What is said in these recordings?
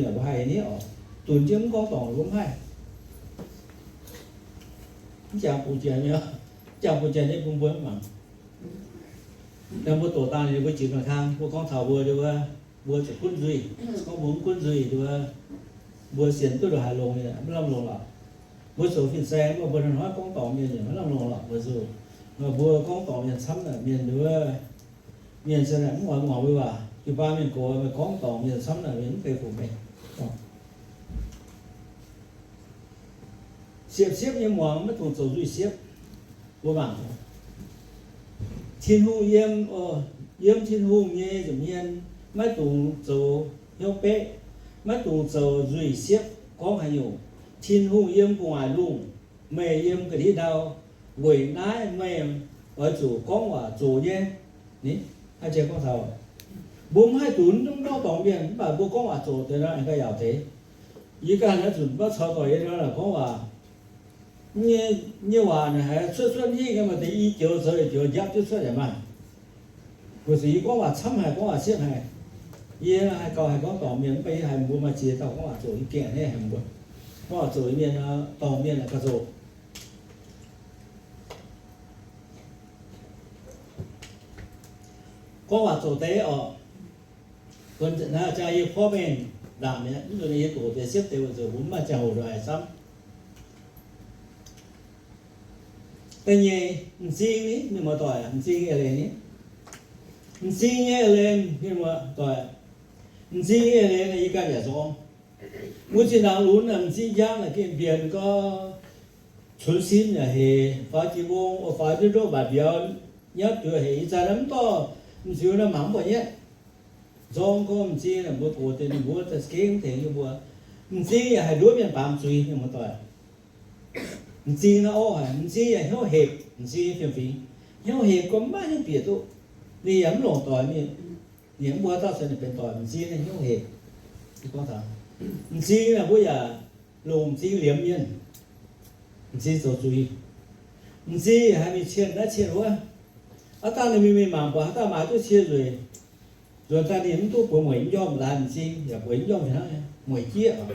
mbuo haih ni oc. Dunx jienv mv gorngv dorngc mbuo mv haih. Mv jangx bungx jiex nyei, mv jangx bungx jiex nyei bun mbuo mangc. Naaiv mbuo doqc dangh ninh mbuo jiex maengx kang, mbuo gorngv taux mbuo, mbuo zuqc gunv nzuih. Gorngv mbuo mv gunv nzuih, mbuo sienx duqv ndongc haaix longx, mv lamh longc lorqc. Mbuo zoux fin-saeng, mbuo hnoi-hnoi gorngv dorngc mienh, mv lamh longc lorqc. Mbuo zuqc, mbuo gorngv dorngc mienh camv naaic, mienh, mienh se naaic mv oix muangx mbuo waac. Jiu-baang mienh gox meih gorngv dorngc mienh camv naaic, mienh mv bei fungx meih. Siepv-siepv nyei muangx, maiv dungx zoux nzuih siepv. Mbuo mangc, Tin-Hungh yiem, yiem Tin-Hungh nyei nza'hmien maiv dungx zoux hnyouv beqv, maiv dungx zoux nzuih siepv gorngv haaix nyungc. Tin-Hungh yiem gu'nguaaic lungh, meih yiem ga'ndiev ndau. Weic naaiv meih oix zuqc gorngv waac zoqc nyei. Ni, aa, gorngv taux mbuo mv haih dunx mv gorngv dorngc mienh, mv baac mbuo gorngv waac zoqc deix nor, aengx gauh yaauc deix. Yie ganh naaiv zunc maiv caux doic yie nor, gorngv waac nyei waac naaic haiz cuotv cuotv hingv, maaih deix i joux zoux i joux njapv jienv cuotv yaac maaih. Weic zuqc yie gorngv waac camv haic, gorngv waac siepv haic. Yie haih gauh haih gorngv dorngc mienh, mv baac yie haiz mbuo maaih ziex dauh gorngv waac zoqc, yie gengh haih haiz mbuo gorngv waac zoqc mienh, dorngc mienh gauh zoqc. Gorngv waac zoqc deix oc. Naaiv jaa yie porv mengh ndaangc mi'aqv, mv nzunc yie doqc deix siepv deix weic zuqc mbuo mv maaih ziangh hoc nduov haiz camv. Da'nyeic, m'zing ni, mienh muoz-doic, m'zing eix leiz ni. M'zing nyei eix leiz, mienh muoz-doic, m'zing nyei eix leiz naaic yie ganh yaac nzorng. Wuov zinh ndaangc lunx naaic m'zing njang naaic gengh mbienc gau, cunx sin yaac hec, faaux jiex mbong, faaux jienv ndortv mbaac mbiauz, nyatv juoz hec. Ih zanc naaiv mv dorh m'zing naaiv mangc mv buatc nyetv. Nzorng gorngv m'zing naaic mbuo gox deix ninh mbuo za'gengh mv tengx yie mbuo. M'zing yaac haih nduov mienh baamz zuiz, mienh muoz-doic. M'zing naaiv orqv haic, m'zing yaac hnyouv hepc, m'zing nyei fiem-fingx hnyouv hepc gorngv maiv hiuv bieqc duqv. Ninh yaac mv longc doic mingh, ninh mv mbuo haaix dauh caux ninh benx doic, m'zing naaiv hnyouv hepc. M'zing naaic mbuo yaac longc m'zing liemh mienh, m'zing zoux zuiz. M'zing yaac haih mingh cienh naaiv cienh wuov. Aav dangh ninh mingh mingh mangc buatc haaix dauh maaiz duqv cie nzueic, nzuonx daaih ninh mv duqv bueix mueic mv njormh, laaix m'zing yaac bueix mv njormh hnangv, mueic jieqv.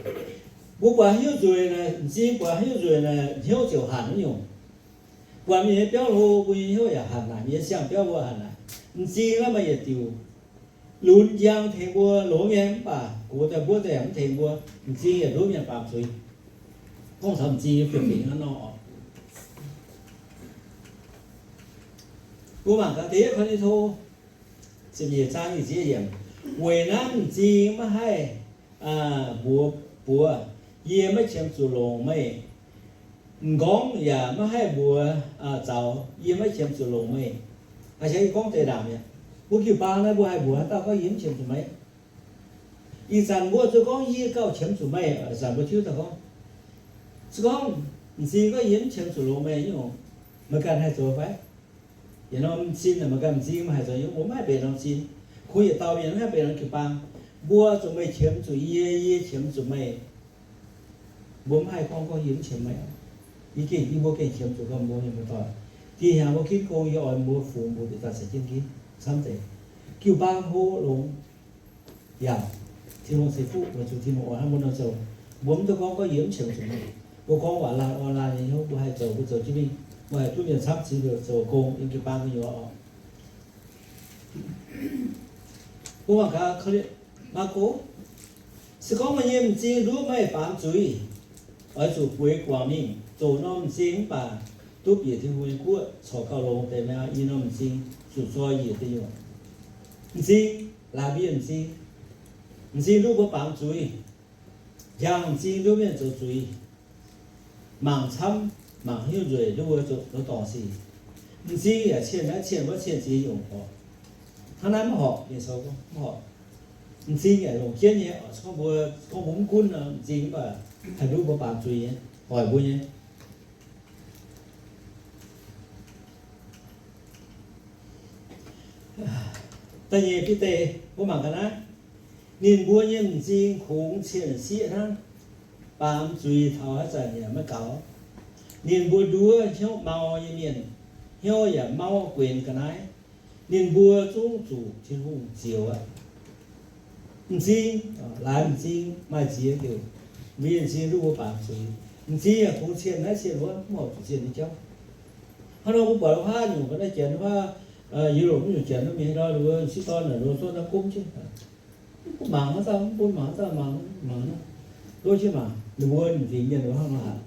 Mbuo buatc haaix nyungc nzueic naaic, m'zing buatc haaix nyungc nzueic naaic, hnyouv ziouc hanc wuov nyungc. Buatc mienh nyei biauv hlo, mbuo nyei hnyouv yaac hanc naaic, mienh nyei siang-biauv mbuo hanc naaic. M'zing naaiv maaih yietc diuc lunx njang tengx mbuo longx nyei, mv baac gox daaih mbuov daaih yaac mv tengx mbuo. M'zing yaac nduov mienh baamz zuiz. Gorngv taux m'zing nyei fiem-fingx hnangv nor oc. Mbuo mangc gaax da'yietv Ko^lin^to ziepc nyeic zaang nyic ziepc yiemc. Weic naaiv m'zing maiv haih mbuox, mbuox, Yie maiv qiemx zuqc longc meih. M'nqorngv yaac maiv haih mbuox zaux, Yie maiv qiemx zuqc longc meih. Aa, yie gorngv deix ndaangc mi'aqv. Mbuo jiu-baang naaiv mbuo haih mbuox haaix dauh gorngv yie mv qiemx zuqc meih? Ih zanc mbuo zuqc gorngv yie gauh qiemx zuqc meih, ih zanc mbuo tiuv daaih gorngv, se gorngv m'zing gorngv yie mv qiemx zuqc longc meih nyungc, meih ganh haih zoux fai? Yietc norm sin meih ganh m'zing maiv haih zoux nyungc, mbuo maiv haih benx norm sin. Kungx yietc dauh mienh maiv haih benx norm jiu-baang. Mbuo zuqc meih qiemx zuqc yie, yie qiemx zuqc meih. Mbuo mv haih gorngv, gorngv yie mv qiemx meih. Yie gengh, yie mbuo gengh qiemx zuqc gorngv mbuo mienh muoz-doic. Dih hnyangx mbuo ginv gong, yie oix mbuo fungx mbuo bieqc daaih caux jienv ginv camv deix. Jiu-baang hlo longx yaac Tin-Hungh ceix fuqv weic zuqc Tin-Hungh oix hnangv mbuo nor zoux. Mbuo mv duqv gorngv, gorngv yie mv qiemx zuqc meih. Mbuo gorngv waac laanh orn laanh nyei hnyouv, mbuo haih zoux, mbuo zoux jienv mingh, mbuo haih duqv mienh camv cingx heuc zoux gong yiem jiu-baang gu'nyuoz oc. Mbuo mangc gaax Maako, se gorngv meih nyei m'zing nduov meih baamz zuiz, oix zuqc bueix guangc mingh zoux norm m'zing mv baac duqv bieqc Tin-Hungh nyei guoqv corc gauh longx deix. Meih i norm m'zing zuqc zoi njiec deic nyuoqc. M'zing, laaix mbuo nyei m'zing, m'zing nduov mbuo baamz zuiz, njang m'zing nduov mienh zoux zuiz, mangc camv, mangc haaix nyungc nzueic nduov mbuo zoux dorngc sic. M'zing yaac cienh naaiv cienh wuov cienh ziex nyungc oc. Hnangv naaiv mv horpc, mv horpc. M'zing yaac longc jienv nyei oc. Gorngv mbuo, gorngv mbuo mv gunv nor, m'zing mv baac haih nduov mbuo baamz zuiz nyei, hoic mbuo nyei. Da'nyeic Bide, mbuo mangc ga'naaiv. Ninh mbuo nyei m'zing kungx cienh sieqv hnangv, baamz zuiz taux haaix zanc yaac maiv gaux. Ninh mbuo nduov hnyouv mau nyei mienh, hnyouv yaac mauv guenx ga'naaiv. Ninh mbuo zungv zuqc Tin-Hungh zioux aqv. M'zing, laaix m'zing maaih ziex diuc, mbuo nyei m'zing duqv mbuo baamz zuiz. M'zing yaac kungx cien naaiv cien wuov, mv horpc zuqc cien nyei jauv. Hnangv nor mbuo buatc wuov haav nyungc ga'naaiv janx wuov, Europe wuov nyungc janx wuov mienh nor, ninh mbuo m'sieqv dorn naaic ninh mbuo zorqv naaiv gomv jienv, mv bun mangc haaix dauh, mv bun mangc haaix dauh, mangc, mangc nor, ndoqv jienv mangc ninh mbuo nyungc fingx mienh wuov hnangv nor aqv.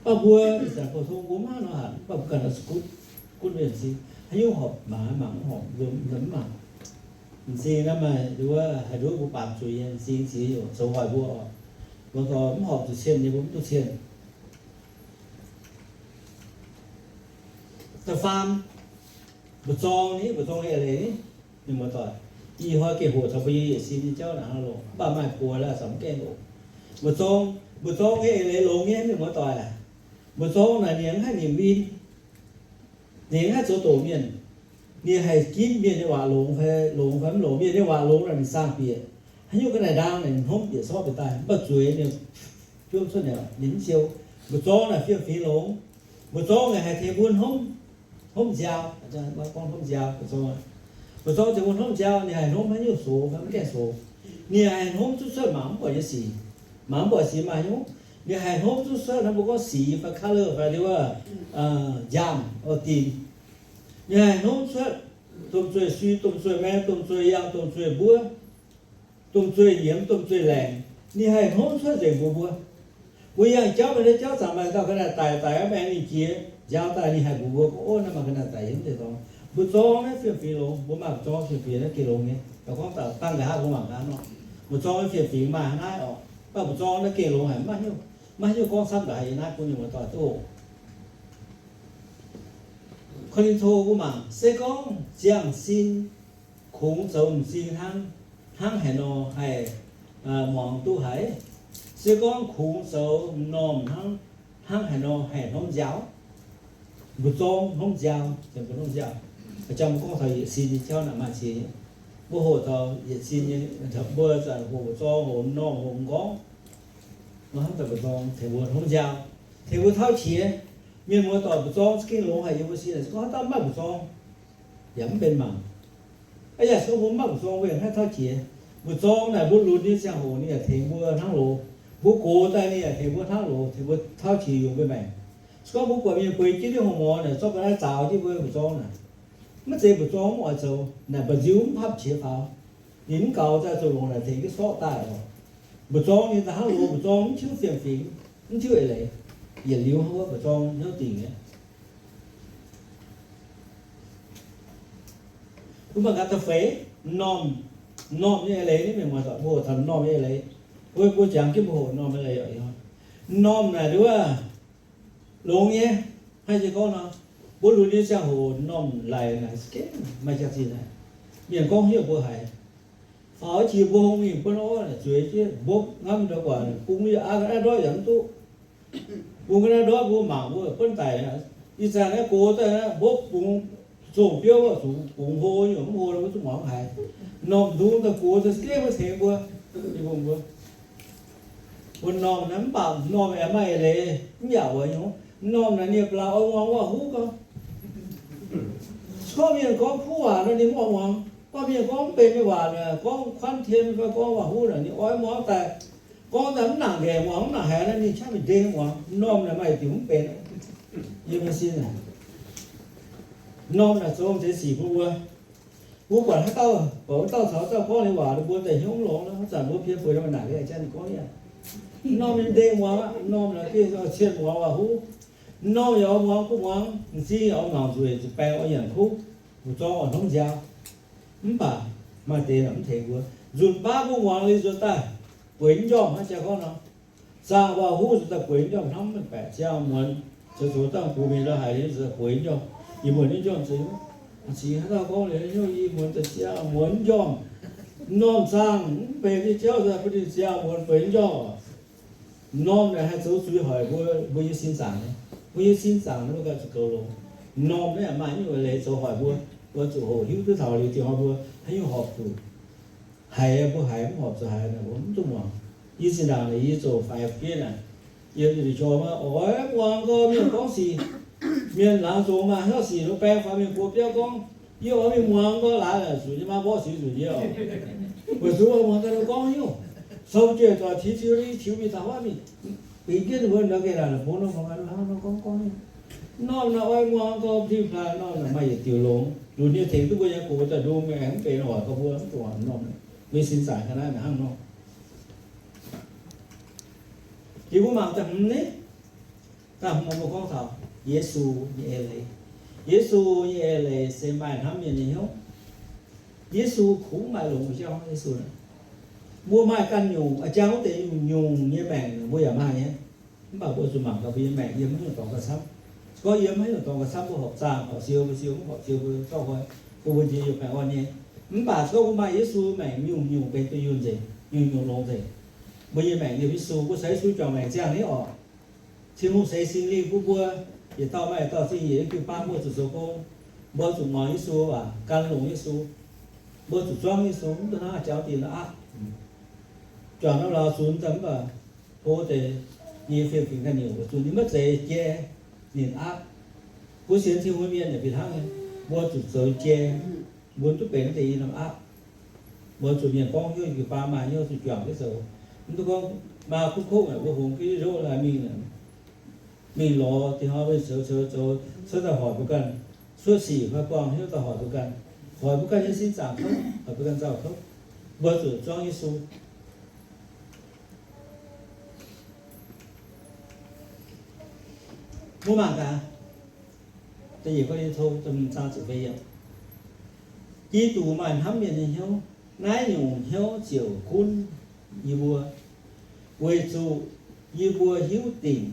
Mv baac mbuo ih zanc pou-tong mbuo mv hnangv nor aqv, mv baac mbuo ganh oix zuqc gunv, gunv mbuo nyei m'zing. Haaix nyungc horpc mangc mangc, mv horpc mbuo mv mangc. M'zing naaiv maaih nduov, haih nduov mbuo baamz zuiz nyei m'zing ziex nyungc zoux hoic mbuo oc. Mbuo gorngv mv horpc zuqc cien nyei mbuo mv duqv cien. Da'faam, mbu'zorng ni, mbu'zorng nyei eix leiz ni, mienh muoz-doic, ih hnoi gengh hoqc taux mbuo nyei yietc sin nyei jauv naaic hnangv loh, mv baac maaih buoz la'zanc mv gaengh oc. Mbu'zorng, mbu'zorng nyei eix leiz longx nyei, mienh muoz-doic. Mbu'zorng naaic ninh mv haih nimc win, ninh mv haih zoux doqc mienh. Ninh haih ginv mienh nyei waac longx fai, longx fai mv longx. Mienh nyei waac longx naaic ninh zaangh bieqc. Haaix nyungc ga'naaiv ndaang naaic ninh hnomv bieqc sortv bieqc daaih, mv baac zueiz ninh biomv cuotv naaic ninh mv siou. Mbu'zorng naaic fiem-fingx longx. Mbu'zorng naaic haih tengx mbuo hnomv, hnomv nziaaux. Gorngv hnomv nziaaux, mbu'zorng, mbu'zorng tengx mbuo hnomv nziaaux, ninh haih hnomv haaix nyungc sox fai mv gaengh sox. Ninh haih hnomv zuqc cuotv mangc mv buatc nyei sic. Mangc mv buatc sic maaih hnyouv. Ninh haih hnomv zuqc cuotv hnangv mbuo gorngv sic fai color fai liuz wuov, njaamv, o, dinc. Ninh haih hnomv cuotv domh zueih sui, domh zueih maeng, domh zueih yangh, domh zueih mbuov, domh zueih nyiemz, domh zueih laengc. Ninh haih hnomv cuotv nzengc mbuox mbuo. Mbuo yangh jauv mingh, naaiv jauv zaangc maaih dauh ga'naaiv daic, daic aqv, maengx ninh jiex nziaaux daaih, ninh haih mbuox mbuo, o, naaiv maaih ga'naaiv daic yiem deix dorngx. Mbu'zorng naaiv fiem-fingx longx, mbuo maaih mbu'zorng fiem-fingx naaiv gengh longx nyei. Daux gorngv daaih dangh nqa'haav mbuo mangc gaax nor, mbu'zorng naaiv fiem-fingx maaih hnangv naaiv oc. Mv baac mbu'zorng naaiv gengh longx haic, maiv hiuv, maiv hiuv gorngv camv nqa'haav yiem naaiv bun mienh muoz-doic duqv hoqc. Ko^lin^to mbuo mangc, se gorngv ziangh sin kungx zoux m'zing hnangv, hnangv haaix nor haih muangx duqv haiz? Se gorngv kungx zoux m'normh hnangv, hnangv haaix nor haih hnomv nziaaux? Mbu'zorng hnomv nziaaux, mbuo hnomv nziaaux. Jang mbuo gorngv taux yietc sin nyei jauv naaic maaih ziex nyungc. Mbuo hoqc taux yietc sin nyei, mbuo zanc hoqc mbu'zorng, hoqc m'normh, hoqc m'nqorngv. Mbuo hnamv daaih mbu'zorng tengx mbuo hnomv nziaaux, tengx mbuo tauv qiex. Mienh muoz-doic, mbu'zorng za'gengh longx haic yiem mbuo sin, se gorngv haaix dauh mv maaih mbu'zorng yaac mv benx mangc. Aa yaac se gorngv mbuo mv maaih mbu'zorng, mbuo yaac haih tauv qiex. Mbu'zorng naaic mbuo lunx nyei ziangh hoc ninh yaac tengx mbuo hnangv loz. Mbuo gox daaih ninh yaac tengx mbuo hnangv loz, tengx mbuo tauv qiex yungz mbuo maengc. Se gorngv mbuo buatc mienh bueix jienv nyei horqc morz naaic, zorqv ga'naaiv zaaux jienv mbuo mbu'zorng naaic, maiv zeiz mbu'zorng mv oix zoux naaic, mba'nziu mv hapv qiex faaux. Ninh mv gaux daaih zoux longx naaic tengx jienv sortv daaih oc. Mbu'zorng ninh daaih hnangv loz, mbu'zorng mv tiuv fiem-fingx, mv tiuv eix leiz. Yietc liuz hnangv wuov mbu'zorng hnyouv dingc nyei. Mbuo mangc gaax da'feix, m'normh, m'normh nyei eix leiz ni, mienh muoz-doic, mbuo hoqc taux m'normh nyei eix leiz. Mbuo, mbuo jangx jienv mbuo hoqc m'normh nyei eix leiz. M'normh naaic nduov longx nyei. Hnangv yie gorngv nor, mbuo lunx nyei ziangh hoc m'normh laic naaic za'gengh maaih jaax-zinh haic. Mienh gorngv hniev mbuo haic. Faaux jiex mbuo hngongx mingh buonv orv naaic zueiz jienv mbopv ngamv ndau guaac, bungx yaac aqv, ga'naaiv ndortv yaac mv duqv. Bungx ga'naaiv ndortv mbuo mangc mbuo buonv daic. Ih zanc naaiv gox daaih mbopv bungx zongh biouv zuqc bungx hlo nyungc, mv hlo mbuo zuqc muangx haiz. M'normh ndung daaih gox daaih za'gengh maiv tengx mbuo. Mbuo m'normh naaiv mv baac m'normh aengx maaih eix leiz mv yaac oix nyungc. M'normh naaic ninh ba'laqc oix muangx waac-huv gau. Se gorngv mienh gorngv kuv waac nor ninh mv oix muangx. Gorngv mienh gorngv mv benx nyei waac, gorngv kuanv tien fai gorngv waac-huv naaic ninh oix muangx daaih. Gorngv daaih mv nangc ngaengc muangx, mv nangc haiz nor ninh qaqv mingh ndeng muangx. M'normh naaic maaih diuc mv benx yiem mbuo sin aac. M'normh naaic zoux zeix sic bun mbuo. Mbuo buatc haaix dauh, buatc wuov dauh caux wuov dauh gorngv ninh waac, mbuo daaih hnyouv mv longx nor, haaix zanc mbuo pien bueix nor, naaic liuz jangx ninh gorngv yaac m'normh ninh ndeng muangx aqv. M'normh naaic gengh cien muangx waac-huv. M'normh yaac oix muangx, bun muangx m'zing yaac oix mangc nzueic, zuqc baeng oix nyanc kuv, mbu'zorng oix hnomv nziaaux. Mv baac maaih deix naaic mv tengx mbuo. Nzunc baav mbuo muangx liuz nzuonx daaih bueix njormh hnangv jaa gorngv nor. Zaangh waac-huv nzuonx daaih bueix njormh hnangv mv baeqc ziangh muonz, zoux zoux dangh bungx mingh lorz haic liuz nzuonx daaih bueix njormh. Ih muonz nyei njormh zeix, ih haaix dauh gorngv liuz hnyouv ih muonz daaih ziangh muonz njormh. M'normh zaangh mv benx nyei jauv nzuonx daaih bun ninh ziangh muonz bueix njormh. M'normh naaic haih zoux zuiz hoic mbuo, mbuo nyei sin zaangc nyei. Mbuo nyei sin zaangc naaic mbuo ganh zuqc goux longx. M'normh naaiv maaih nyungc eix leiz zoux hoic mbuo, mbuo zuqc hoqc hiuv duqv taux liuz dingh hnoi mbuo haaix nyungc horpc zuqc haiz, mbuo haiz mv horpc zuqc haiz naaic mbuo mv duqv muangx. Yie zinh ndaangc naaic yie zoux faix fiev naaic, yiem ninh jor maah, oix muangx gorx mienh gorngv sic. Mienh laangz zongx maaih haaix dauh sic nor baeng faaux mingh buoz biauv gorngv, yie oix mingh muangx gorx laaix zuqc nyei maa mborqv sic zuqc yie oc. Weic zuqc muangx ganh nor gorngv hnyouv, sou jueic doic tiux tiux tiux mingh taux haaix mingh, bingx jienv ninh mbuo nor gengh laaic bun nor muangx ganh nor hnangv nor gorngv gorngv hnyouv. Norm naaiv oix muangx gorngv tin-plaan norm naaic maaih yietc diuc longx, lunx nyei tengx duqv mbuo nyei gox daaih ndongc meih aengx mv benx oix gorngv mbuo mv dongh norm, mbuo sin zaangc ga'naaiv hnangv nor. Liuz mbuo mangc da'hmz ni, da'hmz mbuo gorngv taux Yesu nyei eix leiz. Yesu nyei eix leiz se maaih hnamv mienh nyei hnyouv. Yesu kungx maaih longx jauv. Yesu, mbuo maaih ganh nyungc, a'jang wuov deix nyungc-nyungc nyei maengc mbuo yaac maaih nyei. Mv baac mbuo zuqc mangc gaax mbuo nyei maengc yiem haaix nyungc dorngx gauh camv. Se gorngv yiem haaix nyungc dorngx gauh camv, mbuo horpc zaangh horpc siou, mbuo siou mv horpc siou, mbuo zorqv hnoi, mbuo mbuo njiec youh baengh orn nyei. Mv baac se gorngv mbuo maaih Yesu maengc nyungc-nyungc benx duqv yunh nzengc, nyungc-nyungc longx nzengc. Mbuo nyei maengc yiem Yesu, mbuo caux Yesu juangc maengc ziangh ni oc. Tin-Hungh ceix Singx Lingh bun mbuo, yietc dauh maaih yietc dauh zingh nyeic jiu-baang, mbuo zuqc zoux gong. Mbuo zuqc muangx Yesu waac, gan longx Yesu. Mbuo zuqc zuangv Yesu, mv dungx hnangv jauv dingc la'aqv. Juangc norm lauz zunx daaih mv baac hlo deix, ninh fiem-fingx ganh nyungc weic zuqc ninh maiv zeiz jai, ninh aapv. Mbuo sienx Tin-Hungh mienh yaac fih hnangv nyei, mbuo zuqc zoux jai, mbuo mv duqv benx deix i norm aapv. Mbuo zuqc mienh gorngv hnyouv, jiu-baang maaih hnyouv zuqc juangc jienv zoux. Mv duqv gorngv maa kuv kouv naaic mbuo hungx jienv nzouv laaix mingh, mingh lorz dinh hnoi mingh zoux zoux zoux, cuotv daaih hoic mbuo ganh, cuotv sic fai buangh hnyouv daaih hoic mbuo ganh, hoic mbuo ganh nyei sin zaangc kouv, hoic mbuo ganh nzauh kouv. Mbuo zuqc zuangv Yesu. Mbuo mangc gaax, da'nyeic Ko^lin^to zaang ziepc feix yiemc, Giduc maaih hnamv mienh nyei hnyouv. Naaiv nyungc hnyouv ziouc gunv yie mbuo, weic zuqc yie mbuo hiuv dingc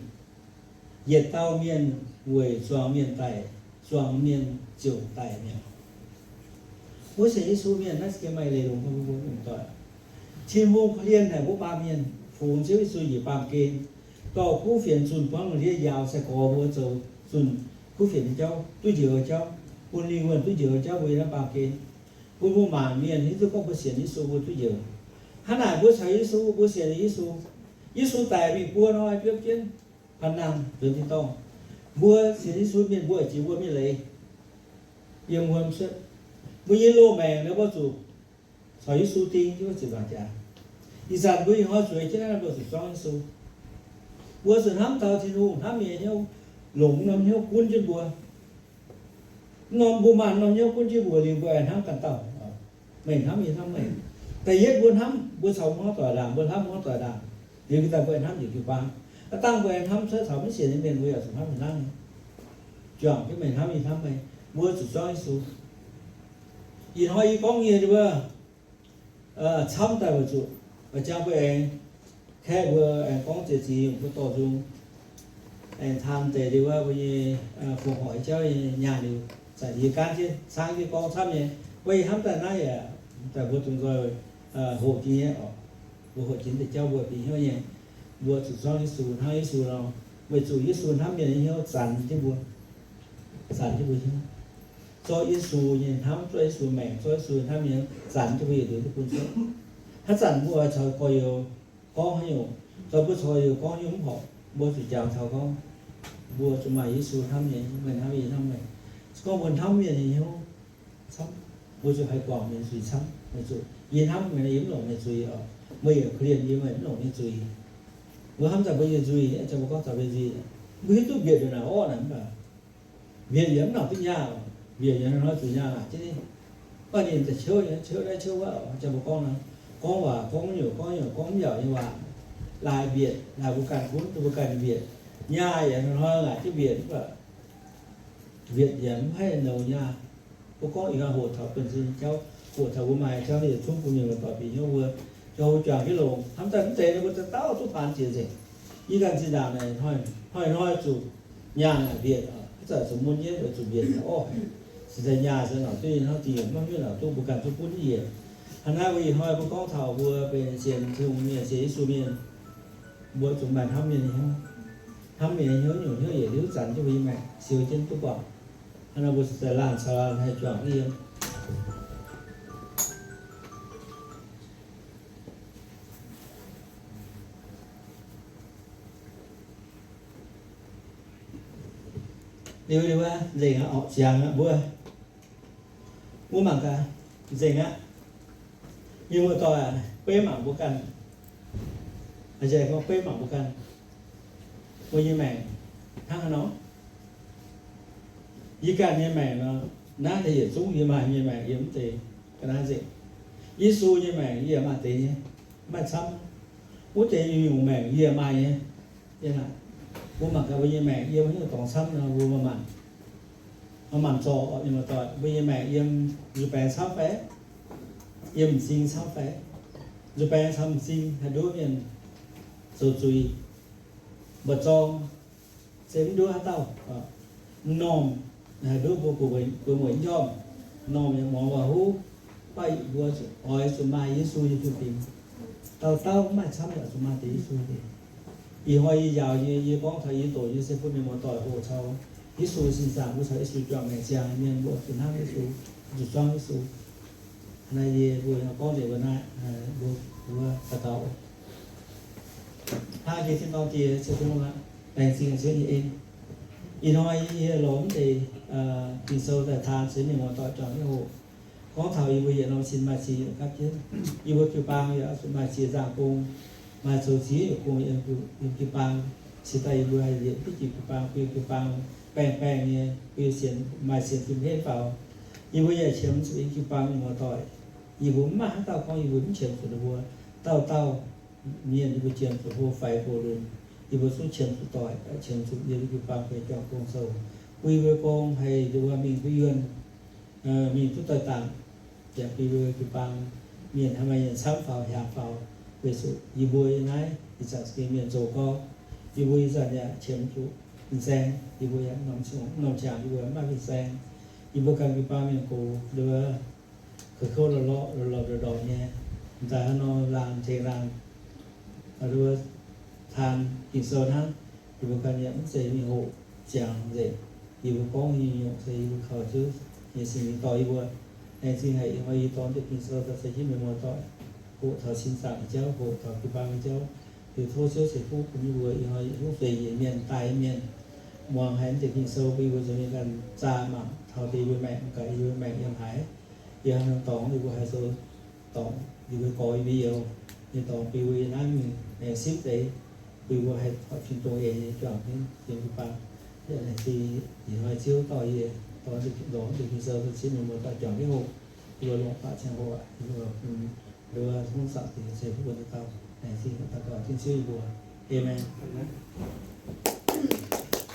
yietc dauh mienh weic zuangx mienh daic, zuangx mienh ziouc daic mi'aqv. Wuov sienx Yesu mienh naaiv se maaih leiz longx mbuo mv doic. Tin-Hungh korv-lienh haic mbuo baamh mienh, fungx Ziouv Yesu njiec baamh gen, dorh kuv fienx zunh buangv lungh ndiev, njaaux sai-gorx mbuo zoux zunh kuv fienx nyei jauv, duqv njoux jauv, bun lingh wuonh duqv njoux jauv mbuo yiem naaiv baamh gen, bun mbuo maanc mienh hiuv duqv gorngv mbuo sienx Yesu mbuo duqv njoux. Hnangv naaic mbuo caux Yesu, mbuo sienx Yesu, Yesu daic mingh buo hnoi biopv jienv paan-nangh nzuonx tin-dorngh. Mbuo sienx Yesu mienh mbuo jiex mbuo mingh leiz yiem wuom cuotv. Mbuo nyei loz-maengc naaiv mbuo zuqc caux Yesu ding jienv mbuo ziepc nzaangc jaax. Ih zanc mbuo ih hnoi zueiz jienv naaiv mbuo zuqc zuangv Yesu. Mbuo zuqc hnamv taux Tin-Hungh hnamv mienh hnyouv, longc norm hnyouv gunv jienv mbuo. Norm mbuo maaih norm hnyouv gunv jienv mbuo liuz mbuo aengx hnamv ganh dauh. Meih hnamv yie hnamv meih. Da'yietv mbuo hnamv mbuo caux mbuo hmuangv doic ndaangc, mbuo hnamv mbuo hmuangv doic ndaangc, liuz ganh daaih mbuo aengx hnamv njiec jiu-baang. Aav dangh mbuo aengx hnamv cuotv taux maiv sienx nyei mienh mbuo yaac zuqc hnamv ninh hnangv nyei. Juangc jienv meih hnamv yie hnamv meih, mbuo zuqc zuangv Yesu. Ih hnoi yie gorngv nyei wuov, camv daaih weic zuqc jangx mbuo aengx kaeqv mbuo aengx gorngv ziex ziex nyungc mbuo dorh nzung aengx taan deix liuz wuov mbuo nyei fongc horc jauv nyei nyaanh liuz, zanc yie gaanv jienv caangv jienv gorngv camv nyei. Mbuo yie hnamv daaih naaiv yaac daaih mbuo dungx nzoih hoqc jiex nyei oc. Mbuo hoqc jiex deix jauv mbuo bieqc hnyouv nyei. Mbuo zuqc zuangv Yesu, hnangv Yesu nor, weic zuqc Yesu hnamv mienh nyei hnyouv zanx jienv mbuo, zanx jienv mbuo hnyouv. Zorqv Yesu nyei hnamv, zorqv Yesu maengc, zorqv Yesu hnamv nyei zanx jienv mbuo yietc liuz duqv bun cuotv. Haaix zanc mbuo oix caux gorx-youz gorngv haaix nyungc, zoux mbuo caux gorx-youz gorngv nyungc mv horpc, mbuo zuqc jangx taux gorngv, mbuo zuqc maaih Yesu hnamv nyei, meih hnamv yie hnamv meih. Se gorngv mbuo hnamv mienh nyei hnyouv camv, mbuo zuqc haih guangc mienh nyei zuiz camv. Meih zuqc, yie hnamv meih, yie mv longc meih nyei zuiz oc. Meih yaac korv-lienh yie, meih mv longc yie nyei zuiz. Mbuo hnamv daaih mbuo nyei nzuih, ih zanc mbuo gorngv taux mbuo nyei nzuih, mbuo hiuv duqv mbietc liuz naaic orv naaic mv baac mbietc yaac mv nangc duqv nyaah, mbietc yaac hnoi-hnoi zuqc nyaah naaic jienv. Mv baac ninh daaih ciouv, ciouv naaiv ciouv wuov, ih zanc mbuo gorngv nor, gorngv waac gorngv nyungc gorngv nyungc gorngv mv yaac nyei waac, laaix mbietc, laaix mbuo ganh gunv duqv mbuo ganh mbietc. Nyaah yaac hnoi-hnoi naaic jienv mbietc, mv baac mbietc yaac mv haih nouz nyaah. Mbuo gorngv ih hnoi hoqc taux buonv-sin jauv, hoqc taux mbuo maaih jauv, yietc zungv bun mienh muoz-doic bieqc hnyouv mbuo, jauv mbuo juangc jienv longx. Hnamv daaih mv deix nor mbuo daaih dauh duqv paanx jiex nzengc. Yie ganh zinh ndaangc naaic hnoi-hnoi zuqc nyaah naaic mbietc, haaix zanc zuqc mun jienv weic zuqc mbietc orv. Cingx daaih nyaah se naaic duqv hnangv dingc maiv hiuv naaic duqv mbuo ganh duqv gunv yienc. Hnangv naaiv mbuo ih hnoi mbuo gorngv taux mbuo benx sienx Tin-Hungh mienh, sienx Yesu mienh, mbuo zuqc maaih hnamv mienh nyei hnyouv. Hnamv mienh nyei hnyouv nyungc hnyouv yietc liuz zanc jienv mbuo nyei maengc siou jienv duqv buatc. Hnangv naaiv mbuo cingx daaih laanh caux laanh haih juangc yiem. Liuz, liuz aqv, nzengc aqv, orqc, ziangx aqv mbuo. Mbuo mangc gaax, nzengc aqv. Mienh muoz-doic, beiv mangc mbuo ganh. A'nzaaih gorngv beiv mangc mbuo ganh. Mbuo nyei maengc hnangv haaix nor? Yie ganh nyei maengc nor, naaiv deix yietc zungv yie maaih nyei maengc yiem wuov deix ga'naaiv nzengc. Yesu nyei maengc yie maaih deix nyei, maaih camv. Wuov deix nyungc maengc yie maaih nyei. Mbuo mangc gaax mbuo nyei maengc yiem haaix nyungc dorngx camv nor, mbuo maaih maengc, maaih maengc zorc, mienh muoz-doic, mbuo nyei maengc yiem nzuih baengx camv fai? Yiem m'zing camv fai? Nzuih baengx caux m'zing haih nduov mienh zoux zuiz, mba'zorng, se mv nduov haaix dauh. M'normh haih nduov mbuo buoz mueic njormh, m'normh yaac muangx waac-huv. Mv baac mbuo oix zuqc maaih Yesu nyei fim-fingx. Dauh dauh mv maaih camv yaac zuqc maaih deix Yesu deix. Ih hnoi yie njaaux nyei, yie gorngv taux yie doqc nyei se bun mienh muoz-doic hoqc taux Yesu sin zaangc, mbuo caux Yesu juangc maengc ziangh mienh, mbuo zuqc hnamv Yesu, zuqc zuangv Yesu. Naaiv yie mbuo gorngv nzengc mbuo naaiv, mbuo daux gaux. Hnangv jiex tin-dorngh Diex, laengz zingh Ziouv nyei en. Ih hnoi yie lorz mv deix Ging-Sou daaih taan ceix mienh muoz-doic juangc jienv hoqc. Gorngv taux yie mbuo yietc norm sin maaih ziex nyungc gapv jienv. Yie mbuo jiu-baang yaac zuqc maaih ziex nzaangh gong, maaih zoux ziex nyungc gong yiem jiu-baang. Cingx daaih yie mbuo haih liepc diqv jiex jiu-baang, bun jiu-baang baengh baengh nyei, bun sienx, maaih sienx fim henv faaux. Yie mbuo yaac qiemx zuqc yiem jiu-baang mienh muoz-doic. Yie mbuo mv maaih haaix dauh gorngv yie mbuo mv qiemx zuqc ninh mbuo. Dauh dauh mienh yie mbuo qiemx zuqc hlo faix gox lunx. Yie mbuo zungv qiemx zuqc doic, qiemx zuqc yiem jiu-baang benx juangc gong sou, bun yie mbuo gong haih nduov mingh duqv yuonh, mingh duqv doix-dangc, yaac bun yie mbuo jiu-baang mienh haih maaih mienh camv faaux, hiaangx faaux. Weic zuqc yie mbuo yiem naaiv ih zanc mienh zoux gorx, yie mbuo ih zanc yaac qiemx zuqc fin-saeng, yie mbuo yaac norm, norm qangx yie mbuo maaih fin-saeng. Yie mbuo ganh jiu-baang mienh gox nduov kouv kouv lorqc lorqc, lorqc lorqc ndorqc nyei, m'daaih hnangv nor laanh tengx laanh nduov taan Ging-Sou hnangv. Yie mbuo ganh yaac mv zeiz mingh hoqc ziangx nzengc. Yie mbuo gorngv nyei nyungc se yie mbuo kaux Ziouv nyei Singx Lingh dorh yie mbuo. Laengz zingh haic ih hnoi yie dorh deix Ging-Sou daaih ceix jienv mienh muoz-doic hoqc taux sin zaangc nyei jauv, hoqc taux jiu-baang nyei jauv. Liuz tov Ziouv ceix fuqv bun yie mbuo ih hnoi yietc zungv zueiz nyeic mienh, daaih nyei mienh, muangx haiz mv deix Ging-Sou bun yie mbuo zoux mingh ganh zaah mangc taux deix yie mbuo maengc, mv baac yie mbuo maengc yiem haaix, yiem haaix norm dorngx yie mbuo haih zoux dorngx, yie mbuo gorx yie mbuo youz nyei dorngx, bun yie mbuo yiem naaiv mingh aengx simv deix, bun yie mbuo haih hoic fin-dongh eix nyei juangc jienv yiem jiu-baang. Laengz zingh ih hnoi Ziouv dorh yie, dorh longc deix Ging-Sou ceix jienv mienh muoz-doic juangc jienv hoqc. Yie mbuo longc baac ziangh hoc aqv, yie mbuo nduov zungv zaangc Diex ceix fuqv bun dauh dauh. Laengz zingh daux gaux jienv Ziouv yie mbuo. Aamen.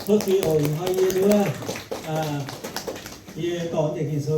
Tov zuiz oc, ih hnoi yie nduov, yie dorh deix Ging-Sou